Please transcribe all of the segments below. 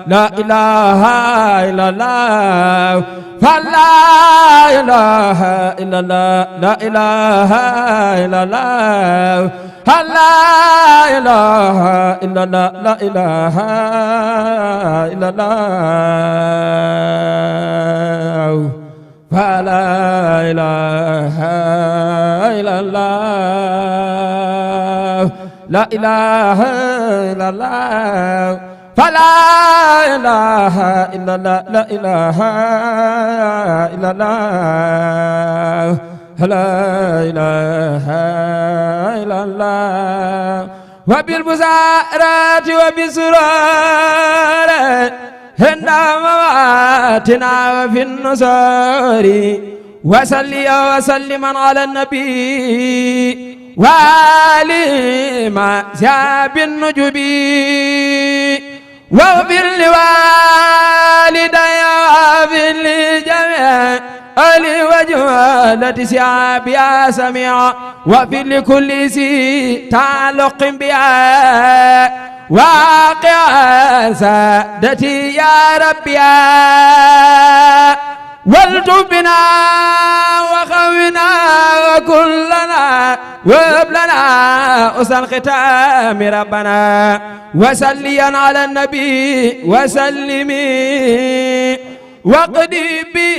لا إله إلا الله فلا إله إلا الله لا إله إلا الله لا إله إلا الله لا إله إلا الله فلا إله إلا الله لا إله إلا الله فلا إله إلا الله لا إله إلا الله لا إله إلا الله وبالبزارات وبالسرور هند مواتنا وفي النصار وصلي وسلم على النبي وآله ما زاب النجب واغفر لوالدي واغفر لجميع أهلي وجهالة سياب يا سميع واغفر لكل ذي تعلق بها واقع سادتي يا ربي والتب بنا وخونا وكلنا وهب لنا أسى الختام ربنا وسليا على النبي وسلمي واقضي بي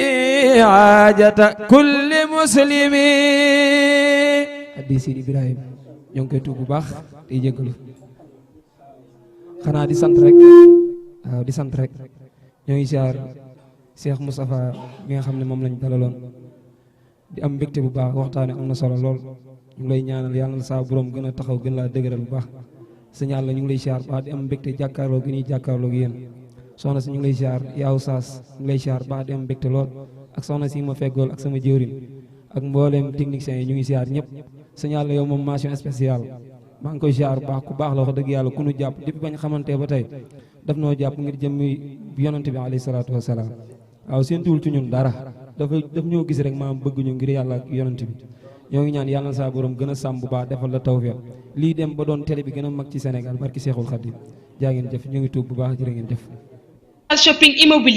حاجة كل مسلم. Addi Sidi Ibrahima ñoo ngi koy tuub bu baax di jégalu xanaa di sant rek waaw di sant rek ñoo ngi siyaar Cheikh Moustapha mi nga xam ne moom lañ dalaloon di am mbégte bu baax waxtaane am na solo lool ñu ngi lay ñaanal yàlla na saa borom gën a taxaw gën laa dëgëral bu baax sëñ Yàlla ñu ngi lay siyaar baax di am mbégte jàkkaarloo gi ñuy jàkkaarloo gi yéen soxna si ñu ngi lay siyaar yaaw saas ñu ngi lay siyaar baax di am mbégte lool ak soxna si ma feggool ak sama jëwrin ak mbooleem techniciens yi ñu ngi siyaar ñëpp sëñ Yàlla yow moom mention spéciale maa ngi koy siyaar bu baax ku baax la wax dëgg yàlla ku nu jàpp depuis bañ xamante ba tey daf noo jàpp ngir jëmmi yonante bi alayhi salaatu wasalaam waaw seen tuwul ci ñun dara daf ñoo gis rek maam bëgg ñu ngir yàlla ak yonante bi ñoo ngi ñaan yàlla na saa borom gën a sàmm bu baax defal la tawfeex lii dem ba doon télé bi gën a mag ci Sénégal barki Seexul Xadiim jaa ngeen jëf ñoo ngi tuub bu baax jërë ngeen jëf. Shopping immobilier